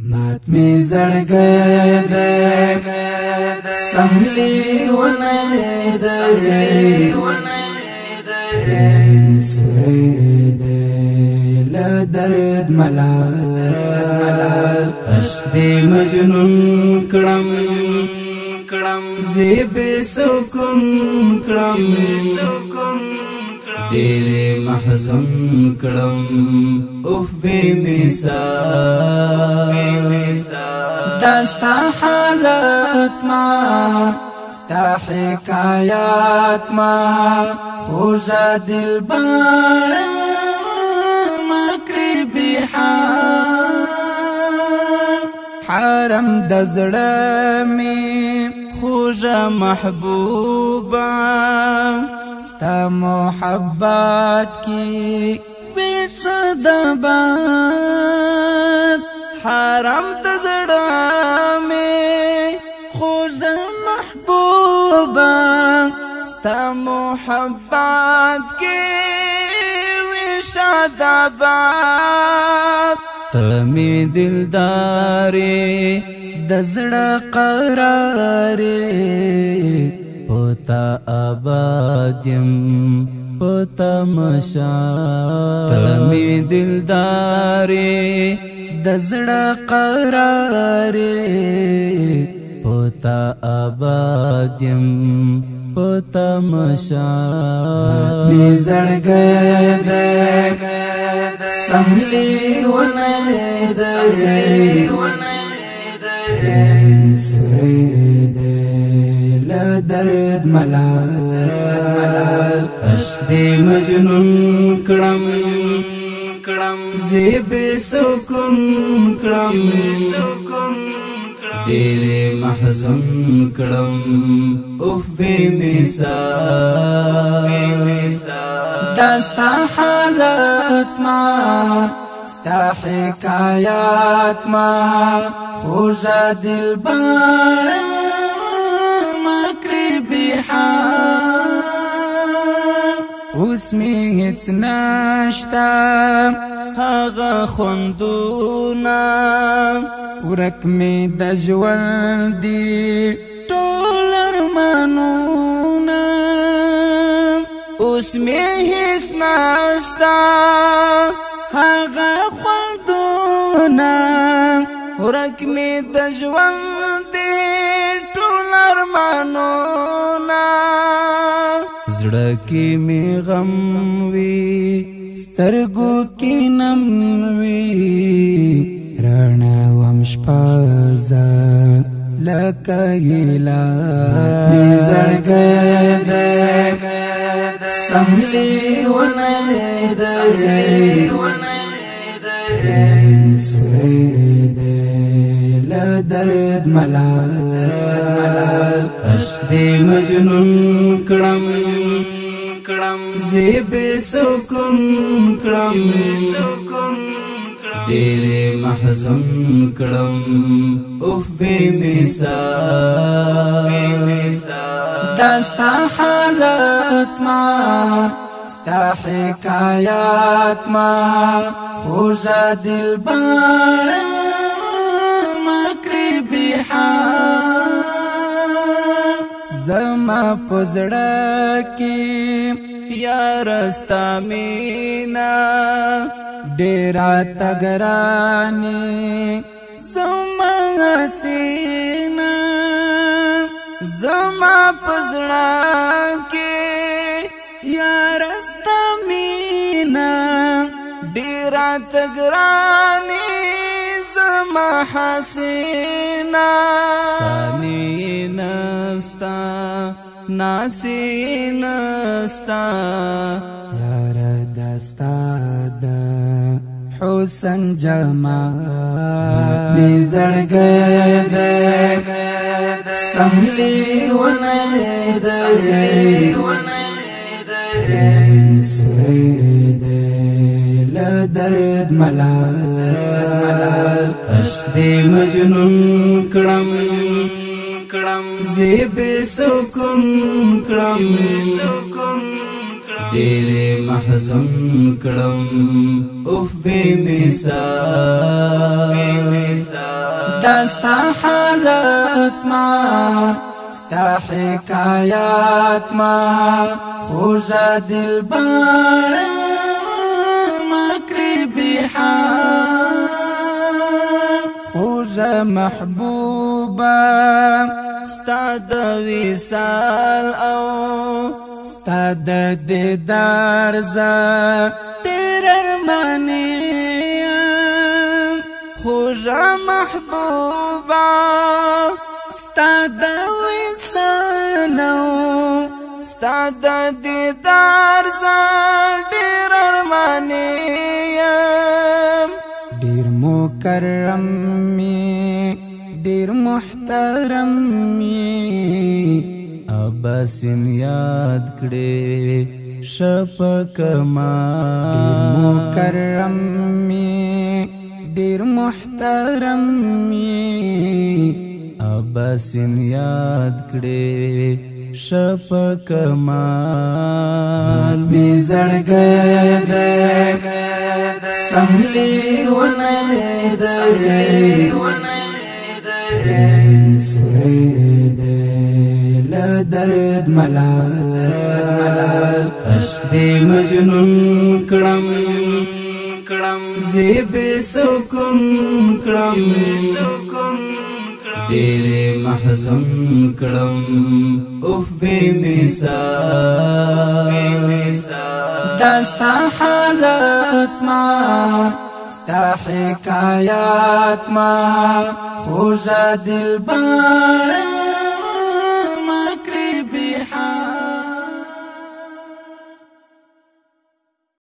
مات می زړګی دی سم لیونی دی، سوی دی له درد ملال. عشق دې مجنون کړم، زه بې سکون کړم، ډېر محزون کړم، اوف بې مثال. دستا حالت ما، ستا حکایات ما، خوږه دلبر ما کړې بحال. حرم د زړه مې خوږه محبوبه، ستا محبت کی وشد باد. حرم د زړه مې خوږه محبوبه، ستا محبت کې وشد باد. ته مې دلدارې د زړه قرارې، پتا آباد یم پتا مشا. ته مې دلدارې د زړه قرارې، پتا آباد یم پتا مشا. مې زړګی دی سم لیونی دی، سوی دی له درد ملال. عشق دې مجنون کړم، زه بې سکون کړم، ډېر محزون کړم، اوف بې مثال. دستا حالت ما، ستا حکایات ما، خوږه دلبر ما کړې بحال. اوس مې هیڅ نشته هغه خوندونه، ورک مې د ژوند دي ټول ارمانونه. اوس مې هیڅ نشته هغه خوندونه، ورک مې د ژوند دي ټول ارمانونه. زړه کې مې غم وي، سترګو کې نم وي، رڼا وم شپه زه لکه هلال. مې زړګی دی سم لیونی دی، سوی دی له درد ملال. عشق دې مجنون کړم، زه بې سکون کړم، ډېر محزون کړم، اوف بې مثال. دستا حالت ما، ستا حکایات ما، خوږه دلبر ما کړې بحال. زما په زړه کې یار ستا مینا ډېره تګرانې، زما سینه. زما په زړه کې یار ستا مینا ډېره تګرانې، زما حسینا. ثانی نستا ناسی نستا، یار دستا د حسن جمال. مې زړګی دی سم لیونی دی، سوی دی له درد ملال. عشق دې مجنون کړم، زه بې سکون کړم، ډېر محزون کړم اوف بے مثال. دستا حالت ما، ستا حکایات ما، خوږه دلبر مکړې بحال. خوږه محبوبه، ستا د وصال او ستا د دیدار زه ډېر ارماني. خوږه محبوبه، ستا د وصال او ستا د دیدار زه ډېر ارماني یم. ډېر مکرم می، ډېر محترم می، اباسین یاد کړې شپک ما. ډېر مکرم می، ډېر محترم می، اباسین یاد کړې شپک مال. می زړګی دی سملی ونه دی، سورې دی له درد ملال. عشق دې مجنون کړم، زه بې سکون کړم، ډېر محزون کړم اوف بے مثال. دستا حالت ما، ستا حکایات ما، خوږه دلبر